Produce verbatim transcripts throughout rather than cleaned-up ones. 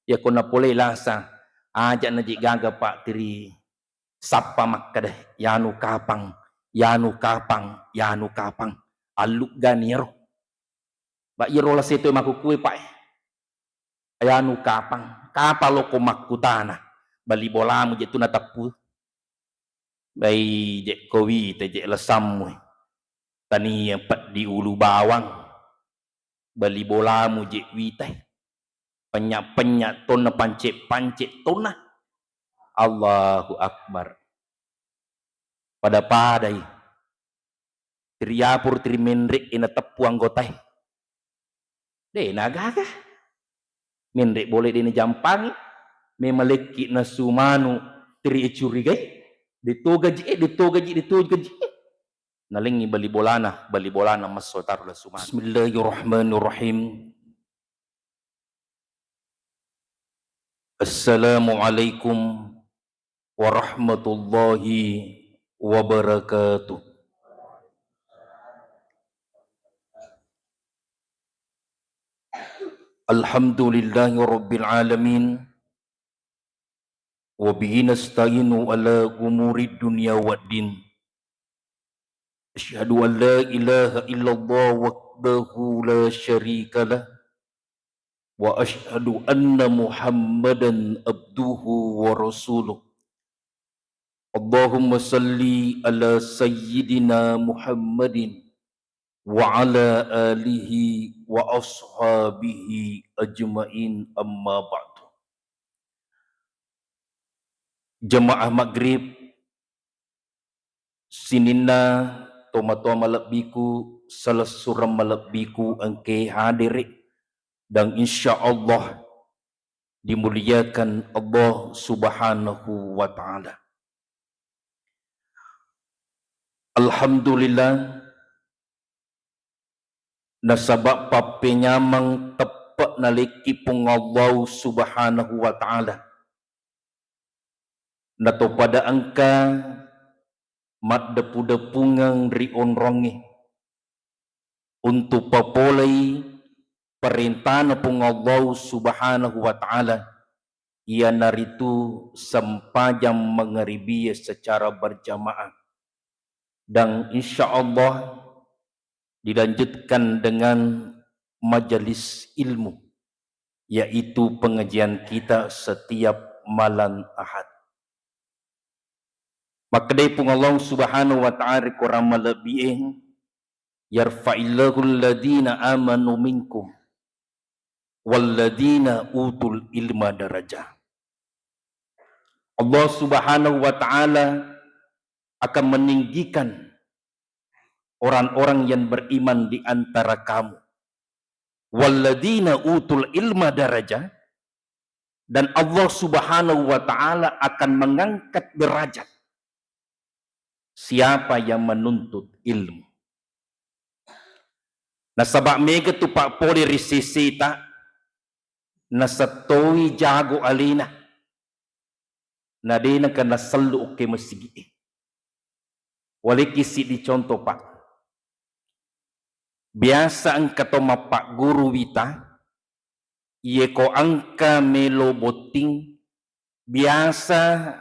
Iyako napolei lasa, aja' naji gaga, Pak, tiri sappa makkeda, "Yanu kapang, yanu kapang, yanu kapang." Alluggani ero. Ba iyaro lasa e to makkukue, Pak, e. Yanu kapang, kapang loko makkutana, bali bolamu je tu nateppu. Bai je ko wita je lasammu. Tania peddi ulu bawang. Bali bolamu je witai. Penya-penya tonna, pance-pance tonna. Allahu Akbar. Pada-padai. Tiri yapur, tiri menre e nateppu anggotae. De' nagaga. Menre bole de' najampangi. Memalekki nasu manu tiri e curigai. De' to gaji e, de' to gaji, de' to gaji e. Nalengngi bali bolana, bali bolana messo taro lasu manu. Bismillahirrahmanirrahim. Assalamualaikum warahmatullahi wabarakatuh. Alhamdulillahi rabbil alamin. Wa bihi nasta'inu ala umuri dunya waddin. Asyhadu an la ilaha illallah wahdahu la syarika lah. Wa asyhadu anna Muhammadan abduhu wa rasuluh. Allahumma salli ala sayyidina Muhammadin wa ala alihi wa ashabihi ajmain, amma ba'du. Jamaah maghrib, sininna tomatoa malebbiku, salessureng malebbiku engke hadere, dan insya Allah dimuliakan Allah Subhanahu wa Ta'ala. Alhamdulillah, nasaba pappenyameng teppe nalekki Puang Allah Subhanahu wa Ta'ala. Natopada engka maddepu-depungeng ri onrongnge untu papolei parentana Puang Allah Subhanahu wa Ta'ala, iyanaritu sempajang mangaribie secara berjamaah. Dan insya Allah dilanjutkan dengan majelis ilmu, yaitu pengajian kita setiap malam Ahad. Makkedai Puang Allah Subhanahu wa Ta'ala ri Quran malebbi'e, "Yarfa'illahu alladhina amanu minkum walladhina utul ilma darajah." Allah Subhanahu wa Ta'ala akan meninggikan orang-orang yang beriman di antara kamu. Walladzina utul ilma darajah, dan Allah Subhanahu wa Ta'ala akan mengangkat derajat siapa yang menuntut ilmu. Nasaba mega tu pappole ri seseta, nasettoi jago alena. Na de naka nasellu okke masigi'e. Walekki siddi contoh, Pak. Biasa engka to mappagguru wita, iye ko engka melo botting, biasa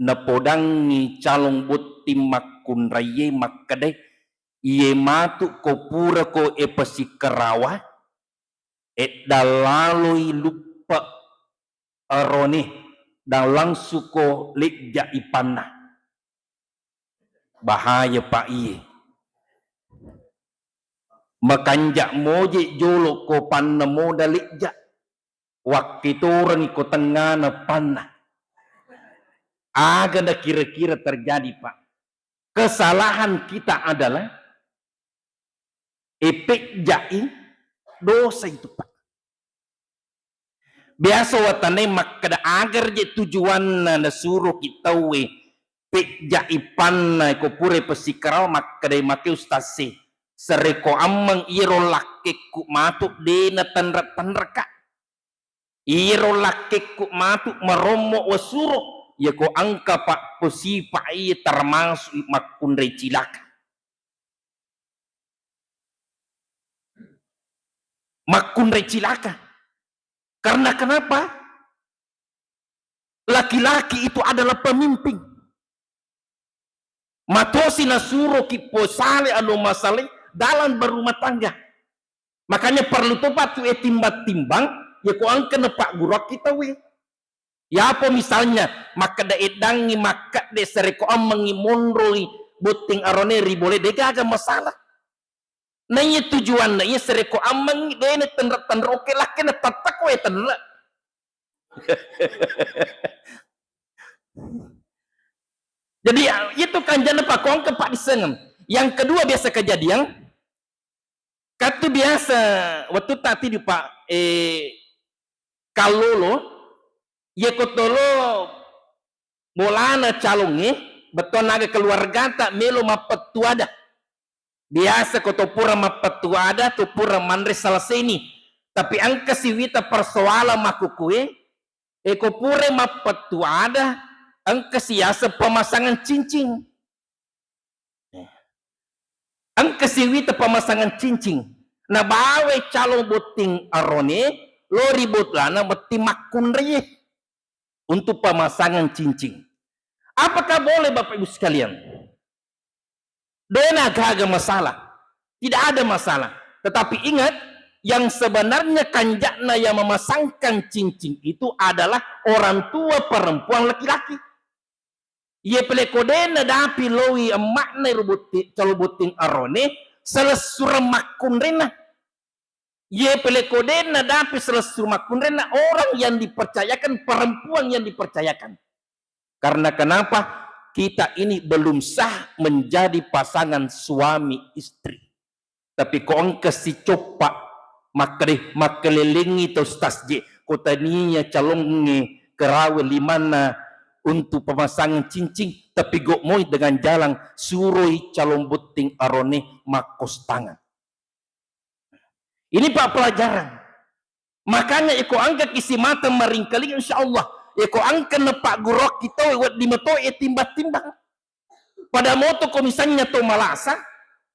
napodangngi calong botting makkunraiye makkedai, iye matu ko pura ko epasikkarawa, edda laloi luppe erone dan langsung ko lejja ipanna. Bahaya, Pak, iye. Makanja moje jolo ko panna moda lejja. Wakkitorengi ko tengngana panna. Aga na kira-kira terjadi, Pak? Kesalahan kita adalah epejja'i dosa itu, Pak. Biasa watanai makkeda, agar je tujuanna nasuroki tauwe pejja'i panna ko pura pasikarawa, makkeda make ustaz e, sereko ammeng iyaro lakkekku matu de natenre-tenreka. Iyaro lakkekku matu marommo wasuro, yako engka, Pak, ko sipa iye termasuk makkunrai cilaka. Makkunrai cilaka. Karena kenapa? Laki-laki itu adalah pemimpin. Matosi nasuroki posale anu masale dalam berumah tangga. Makanya perlu topa tu e timbang-timbang, ya ko engka napagguruki tauwe. Yapo misalnya makkeda eddangngi makkedde sereko ammengngi monroi botting arone ri bole, de gaga masalah. Naiya tujuanna iya sereko ammengngi de na tenre-tenre oke lakke na tattako e tenre. Jadi itu kanjana pakongke pak disengem. Yang kedua biasa kejadian, katu biasa waktu tadi di pak eh, kallolo, iya ko tolo bolana calongnge, bettuanna aga keluargata melo mappettu ada. Biasa ko to pura mappettu ada, to pura manre selesai ni. Tapi engka siwita persoalan makkukue, e ko pura mappettu ada, engka siaseng pemasangan cincin. Eh. Engka siwita pemasangan cincin. Nabawa calon botting arone, lori botlana metti makkunrai untuk pemasangan cincin. Apakah boleh Bapak Ibu sekalian? Dena gaga masalah. Tidak ada masalah. Tetapi ingat, yang sebenarnya kanjakna yang memasangkan cincin itu adalah orang tua perempuan laki-laki. Iye pele ko dena dapi loi emma'na ro botti-, calo botting arone, selessureng makkunrena. Iye pele ko dena dapi selessureng makkunrena orang yang dipercayakan, perempuan yang dipercayakan. Karena kenapa? Kita ini belum sah menjadi pasangan suami istri. Tapi ko engka sicoppa makkede-, makkelelengi tau stasje, ko tania calongnge kerawe limanna untuk pemasangan cincin, tapi gok moi dengan jalan suroi calon botting arone makkostangan. Ini pak pelajaran. Makanya iko engka kisi mata maringkaling, insya Allah iko engka napagguruki tau wedding mato e timbang-timbang. Pada moto ko misalnya to malasa,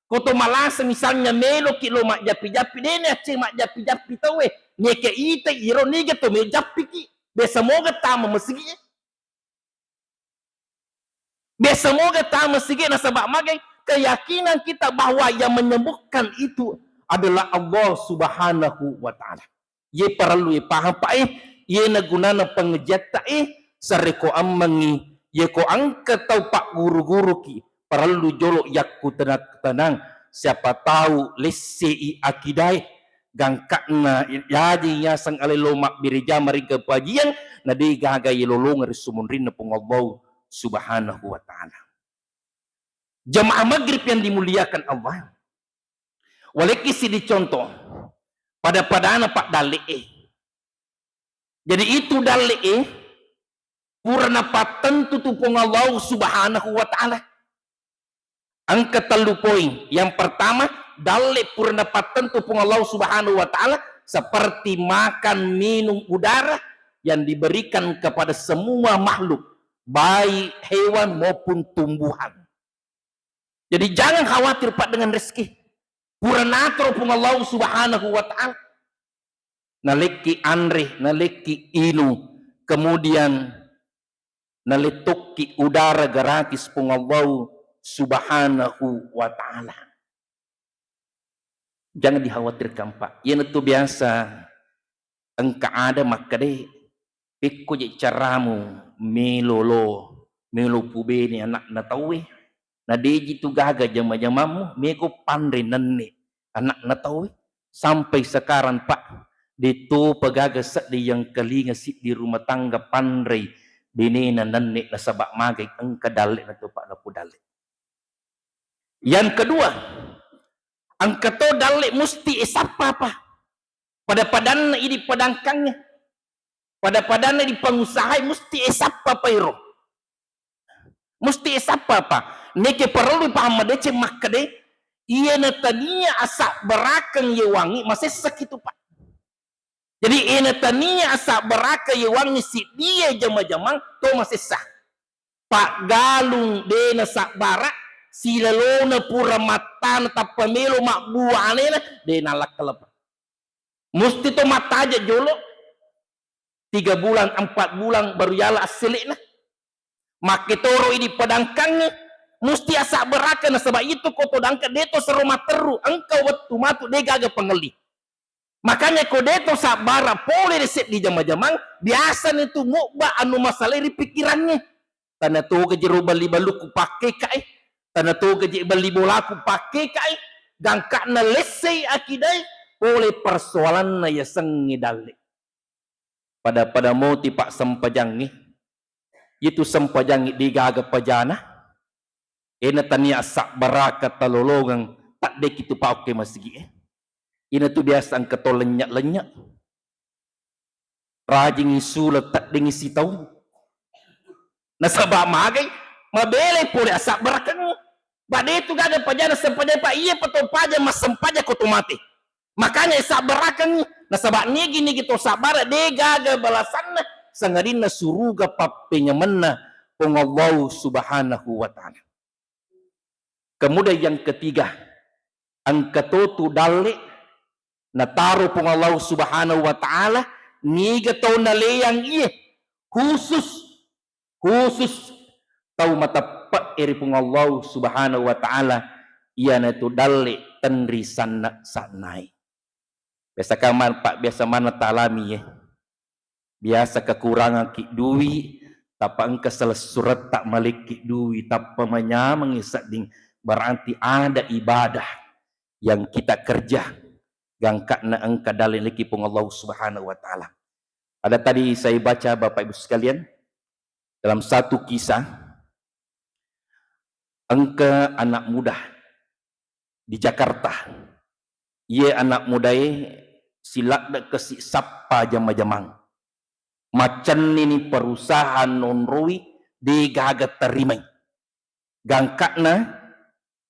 ko to malasa misalnya meloki lo majjapi-japi, dene acce majjapi-japi tau e, neke ita iro niga to melo jappiki, biasa moga tama masigi. Biasa moga tama sige nasaba magai keyakinan kita bahwa yang menyembuhkan itu adalah Allah Subhanahu wa Ta'ala. Ye parellu ye paham pak eh, ye nagunana pengejatta eh, sareko ammengi, ye ko angka tau pak guru-guruki, parellu jolo yakku tenang-tenang, siapa tahu lessei akidae, gangka'na yaji yaseng ale lo mabbere jama ri kepajiang, na de gaga yelolongeng ri sumunrinna Puang Allah Subhanahu wa Ta'ala. Jamaah maghrib yang dimuliakan Allah, walekki sidi contoh, pada-padana pak dalle'e. Jadi itu dalle'e pura napattentu tu Puang Allah Subhanahu wa Ta'ala. Engka tellu poin. Yang pertama, dalle pura napattentu Puang Allah Subhanahu wa Ta'ala seperti makan, minum, udara yang diberikan kepada semua makhluk, baik hewan maupun tumbuhan. Jadi jangan khawatir pak dengan rezeki. Pura natoro Puang Allah Subhanahu wa Ta'ala. Nalekki anre, nalekki inu, kemudian nalettokki udara gratis Puang Allah Subhanahu wa Ta'ala. Jangan dikhawatirkan pak. Iyanatu biasa engka ada makkeda, pekko je caramu melo lo, melo pubene anakna tauwe. Na deji tu gaga jama-jamammu, meko panre nenne anakna tauwe. Sampai sekarang pak, de topa gaga seddi yang kelinga siddi rumah tangga panrei benena nenne nasaba magai engka dalle na topa napu dalle. Yang kedua, engka to dalle musti esappa apa? Pada-padanna idi padangkangnge. Pada-padanna di pangusahai musti esappa apa iro? Musti esappa apa? Neke parellu paham madeceng makkede, iya natania asabbarakeng yewangi masessaki tu pak. Jadi ena tania asabbarakeng yewangi siddie jama-jamang to masessa. Paggalung de nasabbara, silalona pura mattana tappa melo mabbua anena, de nalakkalapa. Musti to mattaja jolo. tiga bulan, empat bulan baru yala assele'na. Makketoro idi pedangkangnge, musti asabbarakeng nasaba itu ko to dangka de to sero matteru, engka wettu matu de gaga pangelli. Makanya ko de to sabbara pole ri seddi jama-jamang, biasani tu mubba anu masalai ri pikirangnge. Tana toga jero balli balukku pakkekae, tana toga je balli bolaku pakkekae, gangkana lessei akidae, pole persoalanna yasengnge dalle. Pada-pada moti, Pak, sempajangnge. Itu sempajangnge de gaga pajana. Ena tania sabbaraka talolongeng, taddeki tu paokke masigi e. Ina tu biasa engka to lenya-lenya. Rajingi sula, taddengi sitau. Nasaba magai, mabelai pole asabbarakeng. Ba de tu gaga pajana sempajang, Pak, iya pa to paja massempajang ko to mate. Makanya sabbarakengngi, nasaba nigi-nigi to sabbara de gaga balasanna, sangadinna suruga pappenyamenna Puang Allahu Subhanahu wa Ta'ala. Kemudian yang ketiga, engka to tu dalle nataro Puang Allahu Subhanahu wa Ta'ala, niga tau naleang iye, khusus khusus tau mateppe'e ri Puang Allahu Subhanahu wa Ta'ala, iyanatu dalle tenri sanna-, sa'nae. Biasa kamar, Pak, biasa maneng talami, ye. Biasa kekurangan ki dui, tappa engka selessuretta malekki dui, tappa manyameng sedding, berarti ada ibadah yang kita kerja, gangkana engka dalle leki Puang Allahu Subhanahu wa Ta'ala. Ada tadi saya baca, Bapak Ibu sekalian, dalam satu kisah, engka anak muda di Jakarta. Iye anak mudae siladde kasi sappa jama-jamang. Maccennini perusahaan nonroi de gaga tarimai. Gangkana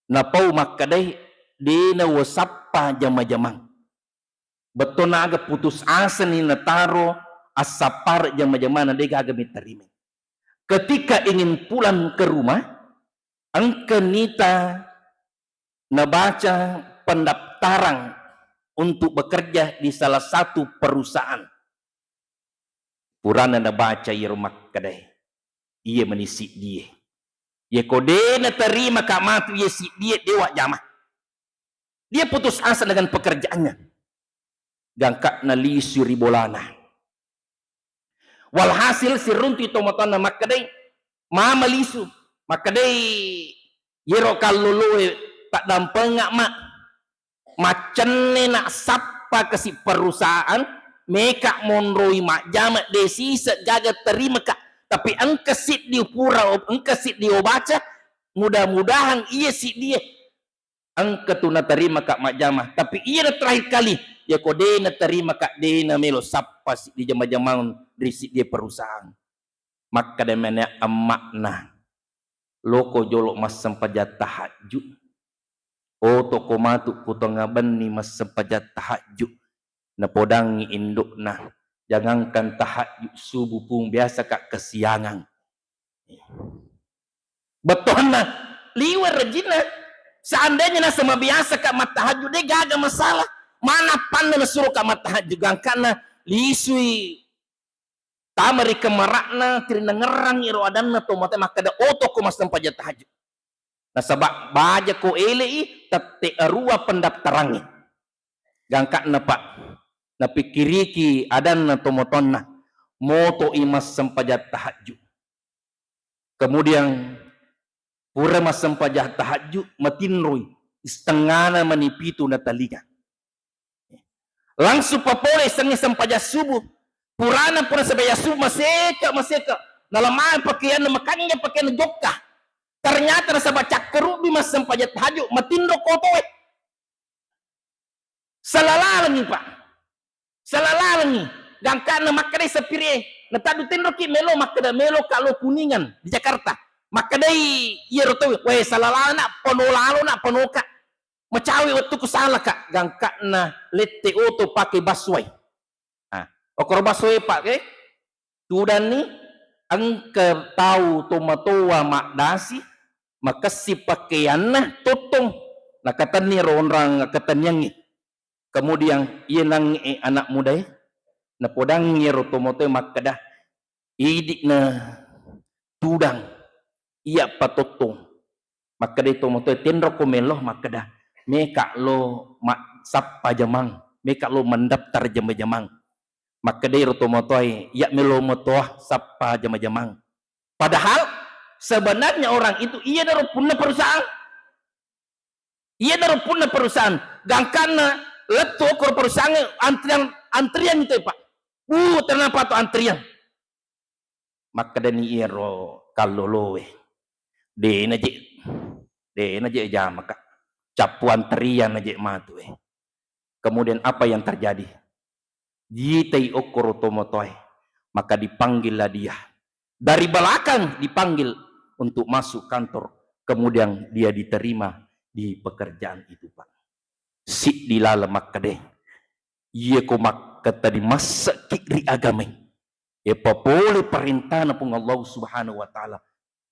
napau makkedai de nawasappa jama-jamang. Bettuanna aga putus asani nataro assappare jama-jamana, de gaga mitarimai. Ketika ingin pulang ke rumah, engka nita nabaca pendaftaran untuk bekerja di salah satu perusahaan. Purana nabaca iyaro makkedae, iye meni siddie. Yeko de natarima ka matu iye siddie, de wajjama. Dia putus asa dengan pekerjaannya. Gangkana lisu ri bolana. Walhasil, siruntu tomatoanna makkedai, mama lisu, makkedai, yero kalloloe taddampenga ma, maccenne na sappa kasi perusahaan, meka monroi majjama, de sise gaga tarimaka, tapi engka siddi pura, engka siddi obaca, mudah-mudahan iya siddie engka tu natarimaka majjama, tapi iyana terakhir kali, yako de natarimaka, de namelo sappa siddi jama-jamang ri siddie perusahaan. Makkeda mene emma'na, loko jolo massempajang tahajju, otoko matu ku tengnga benni massempajang tahajju. Napodangngi indukna, jangankan tahajju subuh pung, biasa ka kesiangan. Bettuanna, liwe rejinna. Seandainya nasaba biasa ka mattahajju, de gaga masalah. Mana panna nasuro ka mattahajju, gangkana lisui tama ri kemara'na, tirinangerrang iro adanna to mate makkeda, "Otoko massempajang tahajju." Nasaba baja ko ele'i, tette arua pendaftarangnge. Gangkana, Pak, napikkiriki adanna tomatoanna, moto'i massempajang tahajju. Kemudian pura massempajang tahajju, matinroi, setengana mani pitu natalinga. Langsung papole sengnge sempajang subuh. Purana pura sempajang subuh, maseka, maseka. Nalamai pakaianna, makanja pakaianna, jokka. Ternyata nasaba cakkarubbi massempajang tahajju, matinro kotoe. Salalalengngi, Pak. Salalalengngi. Gangkana makkedai sepirie, nataddu tenroki melo, makkeda, "Melo ka lo Kuningan di Jakarta." Makkedai iyaro tau, "Wae, salalalena, pano lalona, panoka. Macawe wettuku salaka." Gangkana lette oto pake busway. Ah, okkoro busway, Pak, ke? Tudanni, engka tau tomatoa maddasi, makessi pakeanna, tottong, nakatenni ro onrang akkatenniangnge. Kemudian, iye nangnge anak mudae, Napodangngi ero tomotoe makkeda, idi'na tudang, iya patottong. Makkeda tomotoe, tenroko melo, makkeda, meka lo ma-, sappa jamang, meka lo mendaftar jama-jamang. Makkeda ero tomotoe, iya melo motoa sappa jama-jamang. Padahal sebenarnya orang itu iyanaro punna perusahaan. Iyanaro punna perusahaan, gangkanna lettu okko perusahaan antrian, antrian itu, Pak. Uh, tenapa tu antrian. Makkedani iyaro kalloloe, "Dena je, dena je jamaka. Cappu antrian aje matu e." Kemudian apa yang terjadi? Jitai okkoro tomotoe, maka dipanggillah dia. Dari belakang dipanggil untuk masuk kantor, kemudian dia diterima di pekerjaan itu, Pak. Siddi laleng makkeda, iyako makkeda dimassekki ri agamae, e, papole parentana Puang Allah Subhanahu wa Ta'ala,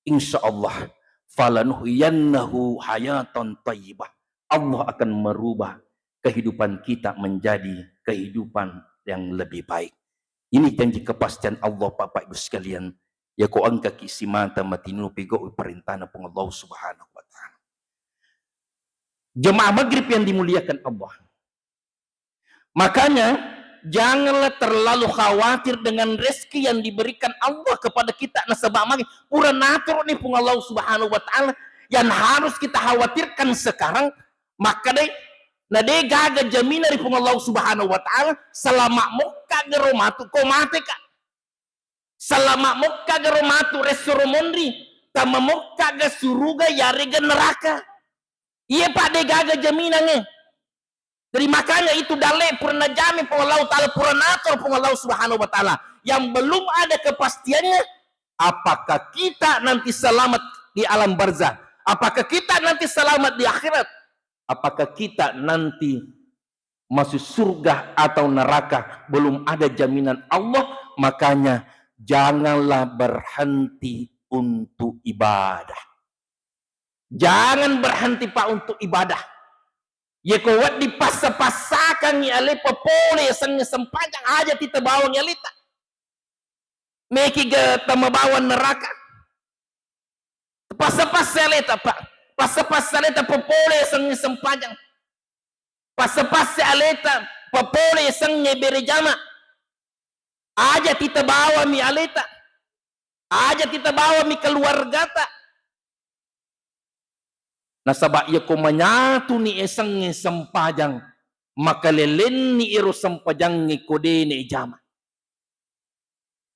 insya Allah, "Falanuhyiyannahu hayatan thayyibah." Allah akan merubah kehidupan kita menjadi kehidupan yang lebih baik. Ini janji kepastian Allah, Bapak Ibu sekalian. Yako engkaki simata matinupi gau parentana Puang Allah Subhanahu wa Ta'ala. Jemaah maghrib yang dimuliakan Allah. Makanya, janganlah terlalu khawatir dengan rezeki yang diberikan Allah kepada kita. Nasaba magi pura natoro ni Puang Allah Subhanahu wa Ta'ala. Yang harus kita khawatirkan sekarang, maka deh, na de gaga jaminan ri Puang Allah Subhanahu wa Ta'ala, selama mokka gero matu ko mate ka. Selama mokka gero matu resso ro monri, tama mokka ga suruga yarega neraka. Iya, Pak, de gaga jaminangnge. Jadi makanya itu dalle pura najami Puang Allah Ta'ala, pura nator Puang Allah Subhanahu wa Ta'ala. Yang belum ada kepastiannya, apakah kita nanti selamat di alam barzah? Apakah kita nanti selamat di akhirat? Apakah kita nanti masuk surga atau neraka? Belum ada jaminan Allah, makanya janganlah berhenti untuk ibadah. Jangan berhenti, Pak, untuk ibadah. Yeko wedding passa-passakangngi ale papole sengnge sempajang, aja tita bawangngi aleta. Meki ga tama bawang neraka. Passa-passa aleta, Pak. Passa-passa aleta papole sengnge sempajang. Passa-passa aleta papole sengnge bere jama. Aja tita bawami aleta. Aja tita bawami keluargata. Nasaba iyako manyatuni esengnge sempajang, makalelenni ero sempajangnge ko de naijama.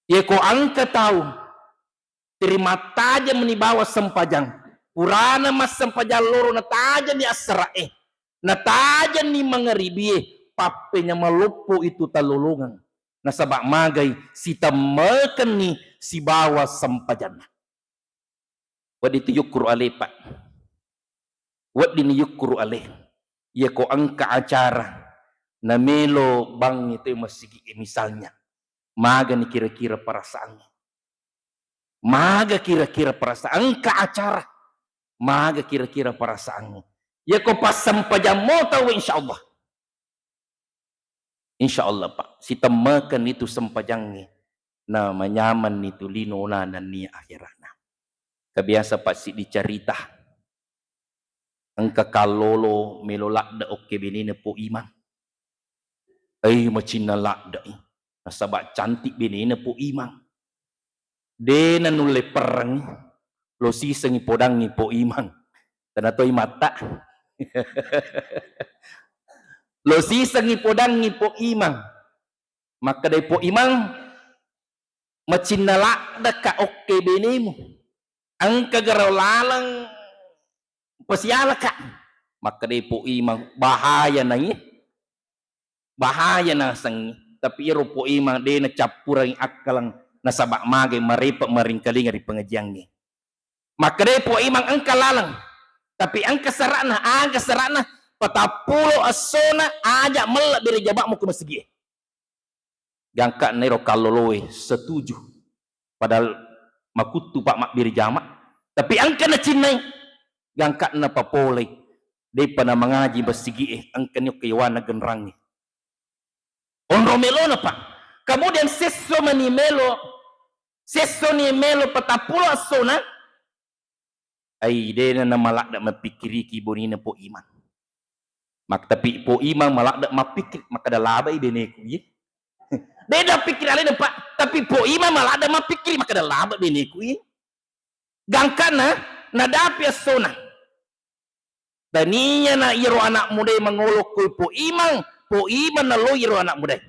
Iyako engka tau terima tajamni bawang sempajang, purana massempajang loro natajani assara'e, natajani mangaribie, pappenyameng loppo itu talolongeng. Nasaba magai sitemmekenni sibawa sempajanna. Wedding tu yukkuru ale, Pak. Wedding yukkuru ale. Iyako engka acara namelo bangngi toi masigi e, misalnya, magani kira-kira perasaangnge? Maga kira-kira perasaan, engka acara? Maga kira-kira perasaangnge? Iyako passempajammo tau, insya Allah. Insya Allah, Pak, sitemmekenni tu sempajangnge, na manyamenni tu linona nennia akherana. Kabiasa, Pak, siddi carita, engka kallolo melo ladde okke benena Po Imang. Ei, macinna ladde i. Nasaba cantik benena Po Imang. De nanulle perrengngi, lo sisengngi podangngi Po Imang. Tena toi matta. Lo sisengngi podangngi Po Imang. Makkedai Po Imang, "Macinna laddeka okke benemu. Engka garo laleng pasialaka." Makkedai Po Imang, "Bahaya nai. Bahaya nasengngi." Tapi iyaro Po Imang de nacappurengngi akkaleng, nasaba magai marepe maringkalinga ri pengajiangnge. Makkedai Po Imang, "Engka laleng, tapi engka sara'na." "Aga sara'na?" "Patappulo essona aja melle bere jama'mu ko masigie." Gangka nairo kalloloe setuju. Padahal makuttu, Pak, mabbere jama. Tapi engka nacinnai, gangka napapolei. Depa namangaji masigie, engkani okko yawana genrangnge. Onro melona, Pak. Kemudian sesso mani melo, sesso ni melo patappulo essona, ai, dena namaladde mappikiriki bonina Po Imang. Mak-, tapi Po Imang maladde mappikiri, makkeda labai beneku iye. Dena pikir alena, Pak, tapi Po Imang maladde mappikiri, makkeda labai beneku iye. Gangkanna nadapi essona. Tania na iyaro anak mudae mangolo koi Po Imang, Po Imang naloi iyaro anak mudae.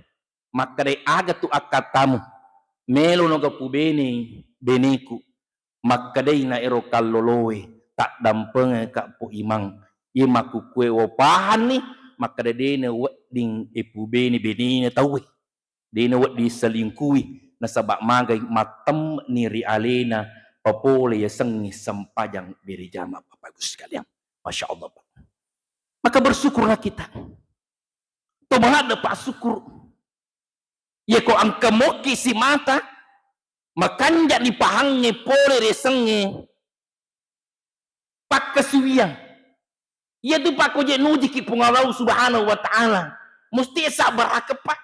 Makkedai, "Aga tu akkattamu? Melo noga pubene beneku." Makkedai na ero kalloloe, "Taddampengeka Po Imang. Iye makkukue wapahanni, makkeda dena wedding epubene benena tauwe." Dena wedding selingkuhi, nasaba magai mattemme'ni ri alena papole yasengnge sempajang berejama, Bapak Ibu sekalian. Masya Allah, Pak. Maka bersyukurlah kita. To maladde, Pak, syukur. Yeko engka mokki simata, makanja dipahangnge pole ri yasengnge pakkasiwiang. Iyatu, Pak, ko je nujiki Puang Allah Subhanahu wa Ta'ala, musti sabar ake, Pak.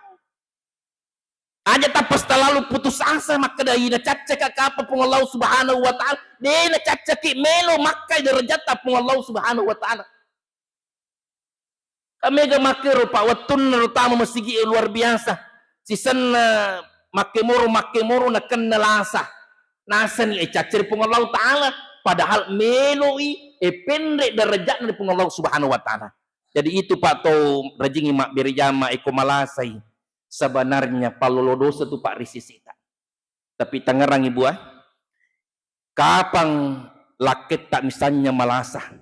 Aja tappa terlalu putus asa, makkeda ina caccaka kapa Puang Allah Subhanahu wa Ta'ala, de nacaccaki, melo makkai darajatta Puang Allah Subhanahu wa Ta'ala. Kamega makkero, Pak, wettunna ro tama masigi e luar biasa. Sisenna makkemoro, makkemoro nakenna lasa. Nasani e caccere Puang Allah Ta'ala, padahal meloi e penre darajatna ri Puang Allah Subhanahu wa Ta'ala. Jadi itu, Pak, to rajingi mabbere jama, eko malasai, sebenarnya pallolo dosa tu, Pak, ri sisita. Tapi tangerang, Ibu, ah. Kapang lakketta misalnya malasa,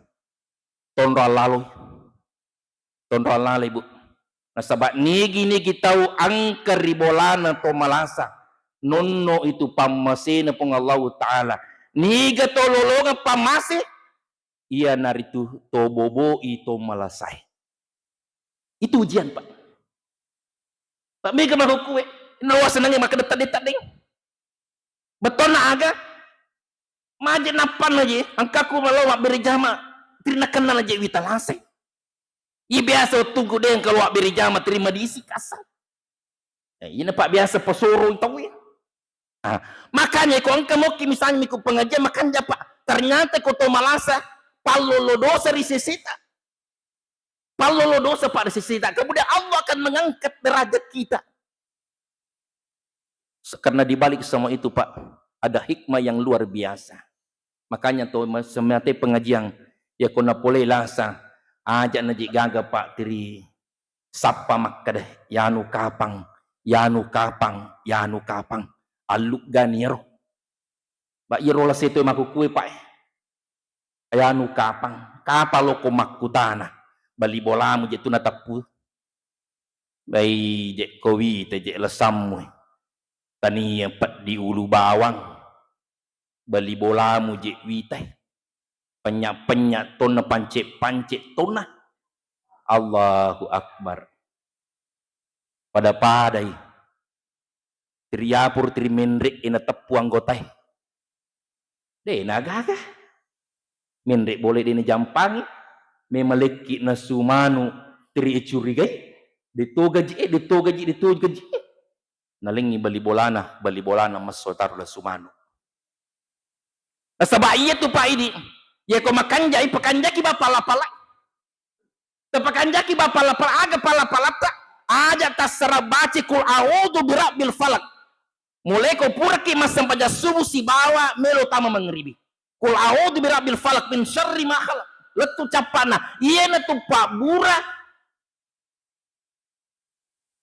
tonro allaloi. Tonro allale, Bu. Nasaba nigi-nigi tau engka ri bolana to malasa, nonno itu pammasena Puang Allahu Ta'ala. Niga to lolongeng pammase, iyanaritu to boboi to malasae. Itu ujian, Pak. Pak, mega mahukkue, nawa senengnge makkeda tadde-taddeng. Bettonna aga? Maje nappanna je, engkaku malo mabbere jama, teri nakenna je wita lasai. Iye biasa wettuku de engka lo mabbere jama, teri madisi kasang. Eh, iyana, Pak, biasa pasoro tauwe. Ah, makanya ko engka mokki misalnya miku pengajian, makanja, Pak, ternyata ko to malasa, pallolo dosa ri seseta. Pallolo dosa, Pak, ri seseta. Kemudian Allah akan mengangkat derajat kita. Se-, karena di balik semua itu, Pak, ada hikmah yang luar biasa. Makanya to ma-, semate pengajian, ya ko napolei lasa, aja naji gaga, Pak, tiri sappa makkeda, "Yanu kapang, yanu kapang, yanu kapang." Alluggani ero. Ba iyaro lase toe makkukue, Pak, e. Ayanu kapang, kapang loko makkutana. Bali bolamu je tu nateppu. Bai je ko wita je lesammu. Tania peddi ulu bawang. Bali bolamu je wita. Penya-penya tonna, pance-pance tonna. Allahu Akbar. Pada-padai. Tiri yapur, tiri menre e nateppu anggotae. De na gaga. Menre bole de na jampangi. Memalekki nasu manu, tiri e curigai. De to gaji e, de to gaji, de to gaji e. Nalengi bali bolana, bali bolana masso taro nasu manu. Nasaba iya tu, Pak, idi. Iya ko makanjai, pakanjaki bapala-pala. Tapakanjaki bapala-pala, aga pala-palatta? Aja tassara baca kul a'udzu birabbil falaq. Mulai ko puraki massempajang subuh sibawa melo tama mangribi. Kul a'udzu birabbil falaq min syarri ma khalaq. Lettu cappana. Iyana tu pabbura.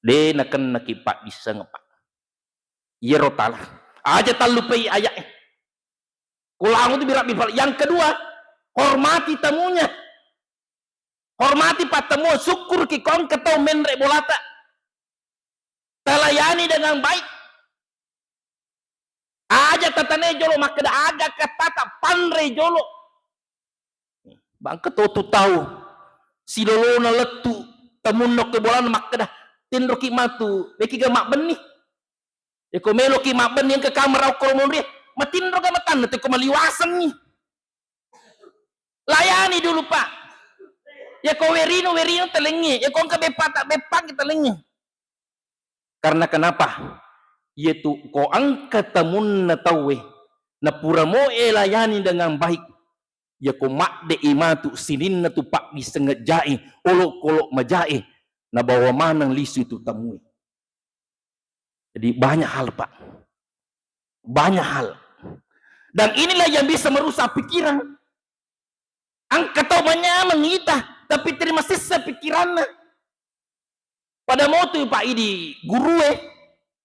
De nakennaki paddisseng, Pak. Iyaro tala. Aja tallupai ayat e. Kul a'udzu birabbil falaq. Yang kedua, hormati tamunya. Hormati pattemua, sukkuruki ko engka tau menre bolata. Talayani dengan baik. Aja tatanai jolo makkeda aga kattata, panrei jolo. Bangka to tu tau silolona lettu tamunna ko bolana makkeda, "Tinroki matu, meki ga mabbenni." Eko meloki mabbenni engka kamera okko monri, matinro ga matanna teko maliwasengngi. Layani dulu, Pak. Yako werino, werino talengngi. Yako engka beppata, beppangngi talengngi. Karena kenapa? Iyatu ko engka tamunna tauwe, napura moe layani dengan baik, yako madde'i matu sininna tu paddisengngejjae, olokolo majae, nabawa maneng lisu itu tamue. Jadi banyak hal, Pak. Banyak hal. Dan inilah yang bisa merusak pikiran. Engka tau manyameng ita, tapi terima sessa pikiranna. Pada motu, Pak, idi gurue,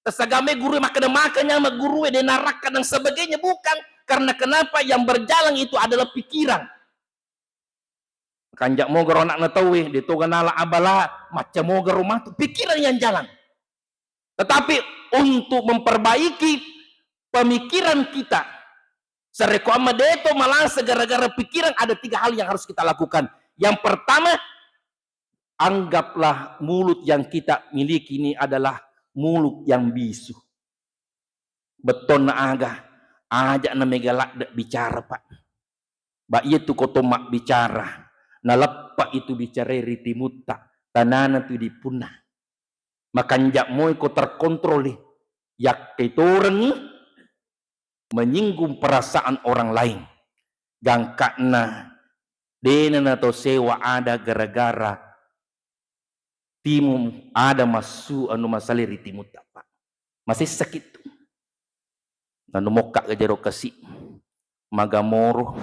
tasagame gurue makkeda maka nyameng gurue, de narakka dan sebagainya, bukan. Karena kenapa, yang berjalan itu adalah pikiran. Kanja mogaro anakna tauwe, de toga nala abala, macca mogaro matu, pikiran yang jalan. Tetapi untuk memperbaiki pemikiran kita, sarekko amma deto malasa gara-gara pikiran, ada tiga hal yang harus kita lakukan. Yang pertama, anggaplah mulut yang kita miliki ini adalah mulut yang bisu. Bettonna aga, aja na mega ladde bicara, Pak. Ba iyatu ko to mabbicara, naleppa itu bicara ri timutta, tanana tu dipunna. Makanja moi ko terkontrol i, yakketorengngi menyinggung perasaan orang lain. Gangkana dena nato sewa ada gara-gara timu ada massu anu masale ri timutta, Pak. Masessaki tu. Nanu mokka ga jero kasi. Magamoro,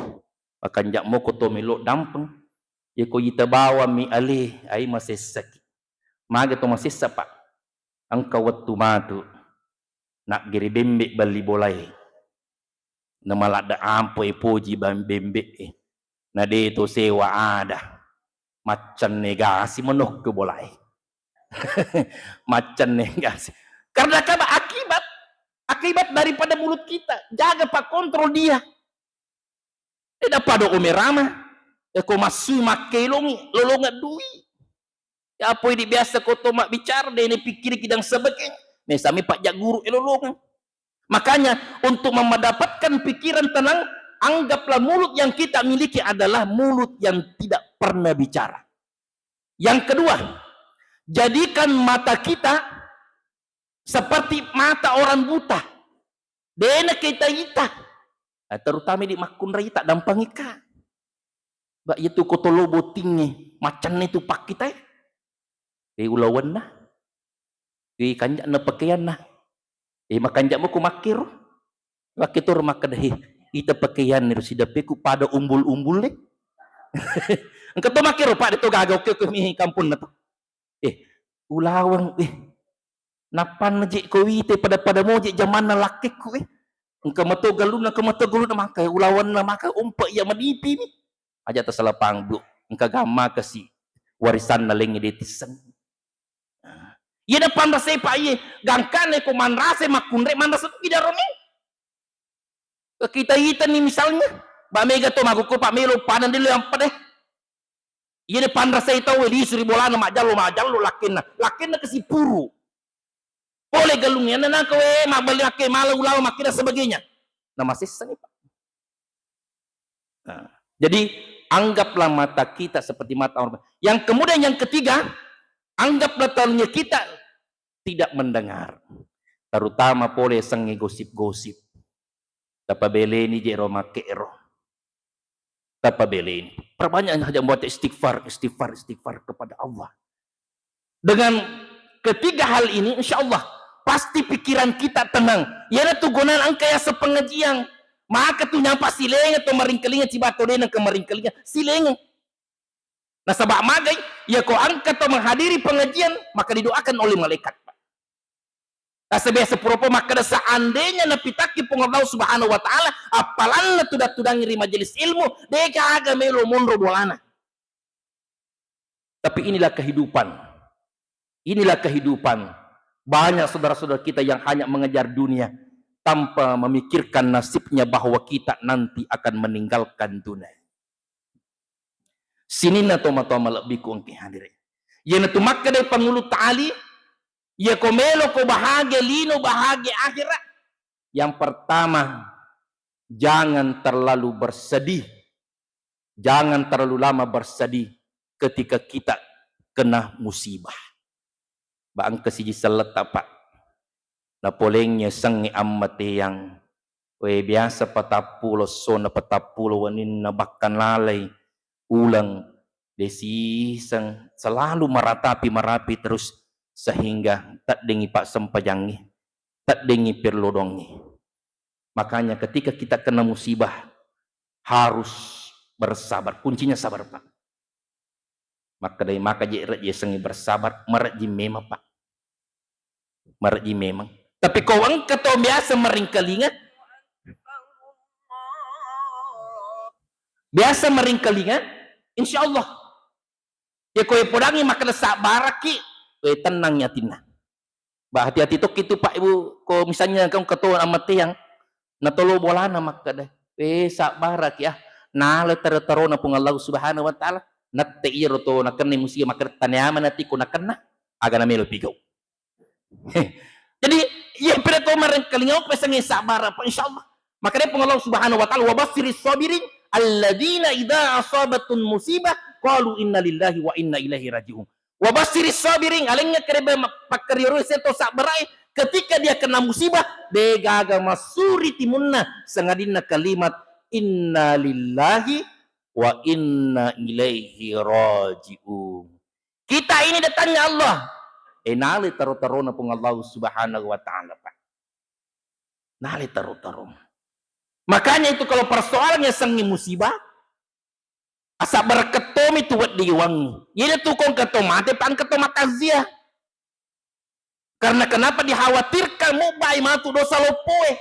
makanja moko to melo dampeng. Yako ita bawang mi ale, ai masessaki. Maga to masessa, Pak. Engka wettu matu. Naggere bembe balli bolae. Namaladde ampo e poji bam-, bembe e. Na de to sewa ada. Maccenne gasi menokko bolae. Maccenne gasi. Karena apa? Akibat. Akibat daripada mulut kita. Jaga, Pak, kontrol dia. Eda pada omerama. Eko massui makkelongi, lolongeng dui. Ya, apa idi biasa ko to mabbicara, de ne pikkiriki dan sebagainya. Mesami pajak guru e lolongeng. Makanya, untuk mendapatkan pikiran tenang, anggaplah mulut yang kita miliki adalah mulut yang tidak pernah bicara. Yang kedua, jadikan mata kita seperti mata orang buta. De na kita ita. Nah, terutama di makkunrai ta dampang ika. Ba iyatu ko tolo botingnge, maccenne tu pakkitae. E ulawenna. E kanja'na pakeanna. E makanja moko makkero. Makketoro makkeda, "He, ita pakeanni ro sidappeku pada umbul-umbulle." Engka to makkero, Pak, de to gaga oke-oke mi kampunna to. Eh, ulaweng, eh, nappanna je ko wite pada-pada moje jamanna lakkekku, eh. Engka mato galunna, engka mato galunna maka, eh, ulawenna maka, umpe iya manipi mi. Aja tasalapang, Bu. Engka gammaka si warisanna lengnge de tisseng. Iya na panrasai, Pak, iye, gangkanna ko manrasai makkunrai, manrasa tu kidaroni. Kita itani misalnya, ba mega to magukku, Pak, melo padang dilo yang pede. Iya de panrasai tau, lisu ri bolana, majallo, majallo lakkenna. Lakkenna kesipuru. Pole galung, iya na nangka we, mabali akke mala ulawa makkeda sebagainya. Nah, masessani, Pak. Nah, jadi anggaplah mata kita seperti mata orang. Yang kemudian yang ketiga, anggaplah telinga kita tidak mendengar. Terutama pole sengnge gosip-gosip. Tapabeleni je ro makke ro. Tapabeleni. Perbanyak saja membaca istighfar, istighfar, istighfar kepada Allah. Dengan ketiga hal ini, insya Allah pasti pikiran kita tenang. Iyanatu gunana engka yaseng pengajian. Maka tu nyampa silenga to maringkalinga, cibato dena ke maringkalinga, silenga. Nasaba magai, iya ko engka to menghadiri pengajian, maka didoakan oleh malaikat. Nasaba biasa pura-pura makkeda, seandainya napitakki Puang Allah Subhanahu wa Ta'ala, appalanna tudang-tudangi ri majelis ilmu, deka aga melo monro bolana. Tapi inilah kehidupan. Inilah kehidupan. Banyak saudara-saudara kita yang hanya mengejar dunia tanpa memikirkan nasibnya bahwa kita nanti akan meninggalkan dunia. Sininna tomatoa malebbiku engke hadire. Iyanatu makkedai Pangulu Ta'ali, iya ko melo ko bahagia lino, bahagia akhirat. Yang pertama, jangan terlalu bersedih. Jangan terlalu lama bersedih ketika kita kena musibah. Ba engka siji selletta, Pak. Napolengngi sengngi ammateyang, we biasa patappulo essona, patappulo weninna, bahkan lalai uleng, de siseng, selalu meratapi, merapi terus, sehingga teddengngi passempajangngi, teddengngi perlodongngi. Makanya ketika kita kena musibah, harus bersabar. Kuncinya sabar, Pak. Makkedai maka je rejji sengngi bersabar, merejji memang, Pak. Merejji memang. Tapi ko engka to biasa meringkalinga, biasa meringkalinga, insya Allah. Ya ko podangngi makkeda sabbaraki, we tennangngi atinna. Ba, hati-hati tokki tu, Pak, Ibu, ko misalnya engka to ammateyang, natolo bolana makkeda, "Eh, sabbaraki ah, nala taro-tarona Puang Allah Subhanahu wa Ta'ala." Nette iyaro to nakenna musibah makkeda, "Taniama nati ko nakenna, aga namelo pigau." Heh. Jadi, iya pada to marengkalinga pesangnge sabbar, Pak, insya Allah. Makanya Puang Allah Subhanahu wa Ta'ala, "Wa basyiris sabirin alladzina idza asabatun musibah qalu inna lillahi wa inna ilaihi raji'un." Wa basyiris sabirin, alengnge kerebe ma-, pakkario-rio seto sabbarae, ketika dia kena musibah, de gaga massuri timunna, sangadinna kalimat, "Inna lillahi wa inna ilaihi raji'un." Kita ini datangnya Allah. Eh, nale taro-tarona Puang Allah Subhanahu wa Ta'ala, Pak. Nale taro-tarona. Makanya itu kalau persoalan yasengnge musibah, asabbarakeng tomi tu wedding wangi. Iyana tu ko engka to mate, pa engka to matakziah. Karena kenapa dikhawatirkan mubbai matu dosa loppoe?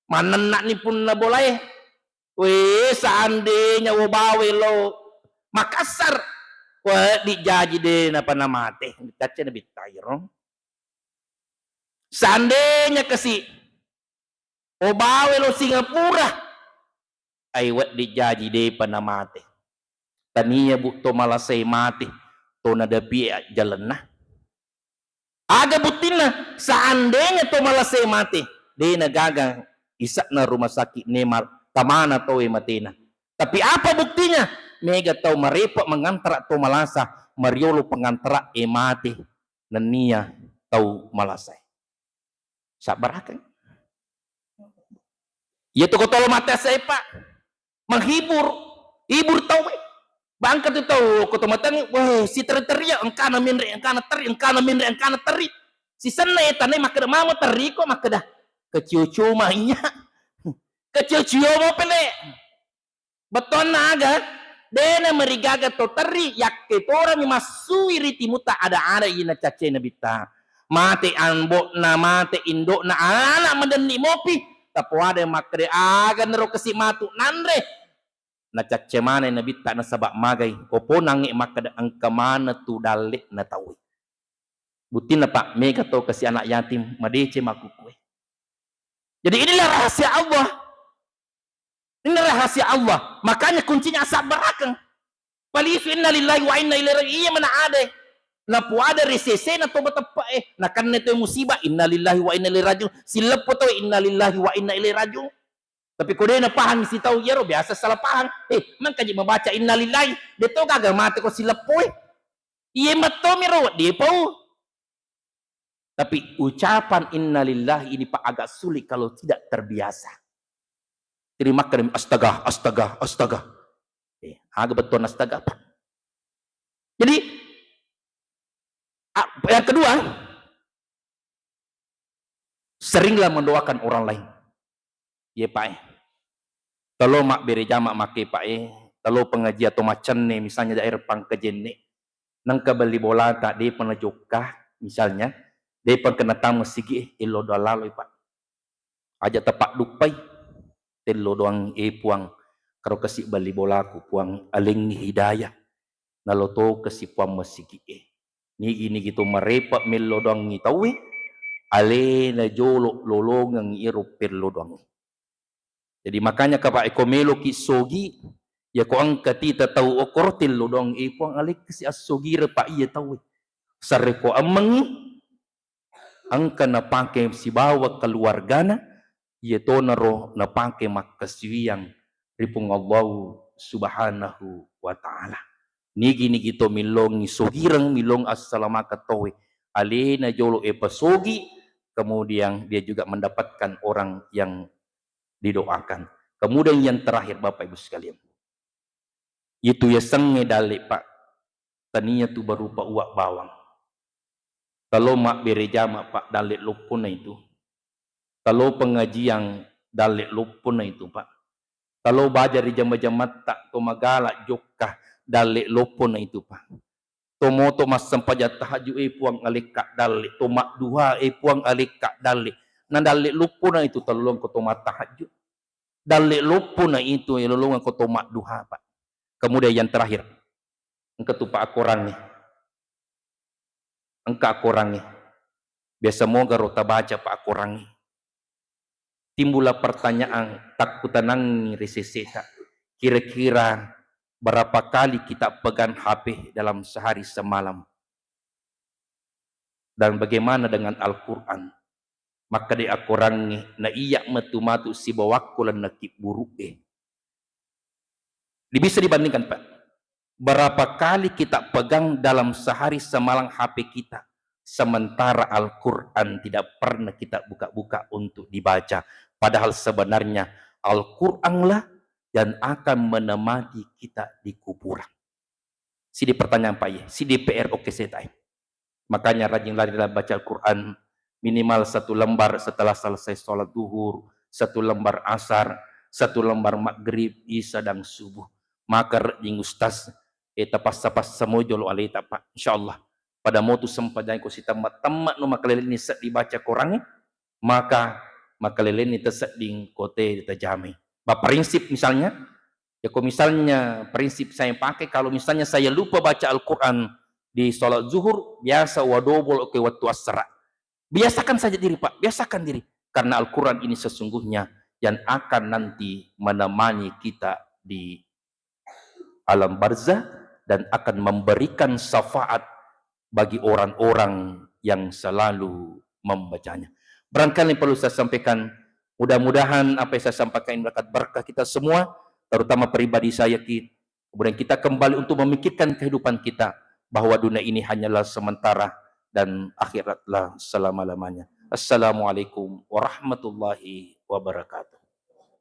Manenna'ni punna bolae. We, seandainya wo bawe lo Makassar, we, dijaji de napa namate. Dicacce Nabitta iro. Seandainya kasi, o bawe lo Singapura, ai wedding jaji depa namate. Tania, Bu, to malasai mate, to nadapie ajjalenna. Aga buttinna? Seandainya to malasai mate, de nagaga isa'na rumah sakit nemal tamana towe matena. Tapi apa buktinya? Mega tau marepa mangantara to malasa, mariolo pangantara e mate nennia tau malasae. Sabbarakeng. Iya to ko tolo mate asae, Pak. Menghibur, hibur tau e. Bangka tu tau ko to matengngi, weh, si teri-teria, engkana menre, engkana teri, engkana menre, engkana teri. Sisenna e tanai makkeda mamo teri ko makkeda. Kecio-cio ma iya. Kecio-cio mo pele. Bettuanna aga? De namarigaga to terri, yakketorami massui ri timutta ada-ada iya nacaccai Nabitta. Mate ambo'na, mate indo'na, ana' madenni mopi. Tapoada makkeda, aga naro kasi matu nanre? Nacacce maneng Nabitta nasaba magai, ko ponangnge makkeda engka maneng tu dalle'na tauwe. Buttinna, Pak, mega to kasi anak yatim, madeceng makkukue. Jadi inilah rahasia Allah. Ini rahasia Allah. Makanya kuncinya asabbarakeng. Palisu innalillahi wa inna ilaihi raji'un. Iya mana ada. Napuada ri sesena to bateppe'e. Nakanne to musibah, innalillahi wa inna ilaihi raji'un. Sileppo to innalillahi wa inna ilaihi raji'un. Tapi ko de napahang sitau iyaro biasa salah pahang. Eh, mangkaji mabaca innalillahi. De to gaga mate ko sileppo e. Iya metto miro wedding pau. Tapi ucapan innalillahi ini, Pak, agak sulit kalau tidak terbiasa. Jadi makkeda, astaga, astaga, astaga. Eh, aga bettuanna astaga, Pak. Jadi, a-, yang kedua, seringlah mendoakan orang lain. Iye, Pak, e. Telo mabbere jama makke, Pak, e. Telo pengajian atau macenne, misalnya daerah Pangkajenne. Nengka belli bolata, depa najokka, misalnya, depa kena tama sigi, e, ello doang laloi, Pak. Aja tapadduppai, tello doang, e, Puang, karo kasi belli bolaku, Puang, alengngi hidayah. Nalo to kasi Puang masigi, e. Nigi-nigi to marepa mello doangngi tauwe, alena jolo lolongeng iro pello doangngi. Jadi makanya, Kak, Pak, ko meloki sogi, ya ko engka tita tau okoro tello doang, e, Puang, alekkasi assogire, Pak, iya tauwe. Sarre ko ammengngi, engka napake sibawa keluargana, iya tonaro napake makkasiwiang ri Puang Allahu Subhanahu wa Ta'ala. Nigi-nigi to millongi sogireng, millong assalamakeng tauwe, alena jolo e pasogi, kemudian dia juga mendapatkan orang yang didoakan. Kemudian yang terakhir, Bapak Ibu sekalian, itu yasengnge dalle, Pak, tania tu berupa uwa bawang. Talo mabbere jama, Pak, dalle loppona itu. Talo pengajian dalle loppona itu, Pak. Talo baja ri jama-jamatta to magala jokka dalle loppona itu, Pak. To moto massempajang tahajud, eh, Puang, alekka dalle. To madduha, eh, Puang, alekka dalle. Na dalle loppona itu tellongko to mattahajud. Dalle loppona itu, eh, lolongengko to madduha, Pak. Kemudian yang terakhir, engka tu, Pak, akorangnge. Engka akorangnge. Biasa moga ro tabaca, Pak, akorangnge. Timbullah pertanyaan, takkutanangngi ri seseta, kira-kira berapa kali kita pegang H P dalam sehari semalam? Dan bagaimana dengan Al-Quran? Makkeda akorangnge, na iyya metu matu sibawakko lennekki buru'e. Di-, bisa dibandingkan, Pak. Berapa kali kita pegang dalam sehari semalam H P kita, sementara Al-Quran tidak pernah kita buka-buka untuk dibaca. Padahal sebenarnya Al-Quranlah yang akan menemani kita di kuburan. Sidi pertanyaan, Pak, ye. Sidi P R, oke, saya tahu. Makanya rajin lari dalam baca Al-Quran, minimal satu lembar setelah selesai sholat duhur, satu lembar asar, satu lembar maghrib, isya, dan subuh. Maka rejing ustaz, eh, tapassa-passa mo jolo aleta, Pak. Insya Allah. Pada motu sempajang ko sitemma-temma no makalelenni seddi baca Quran, maka makalelenni tesedding kote tajamai. Ba prinsip misalnya, ya, ko misalnya prinsip saya pakai, kalau misalnya saya lupa baca Al-Quran di sholat zuhur, biasa wadobol ke waktu asar. Biasakan saja diri, Pak, biasakan diri. Karena Al-Quran ini sesungguhnya yang akan nanti menemani kita di alam barzah dan akan memberikan syafaat bagi orang-orang yang selalu membacanya. Barangkali yang perlu saya sampaikan, mudah-mudahan apa yang saya sampaikan ini mendapat berkah kita semua, terutama pribadi saya, Ki. Kemudian kita kembali untuk memikirkan kehidupan kita, bahwa dunia ini hanyalah sementara dan akhiratlah selama-lamanya. Assalamualaikum warahmatullahi wabarakatuh.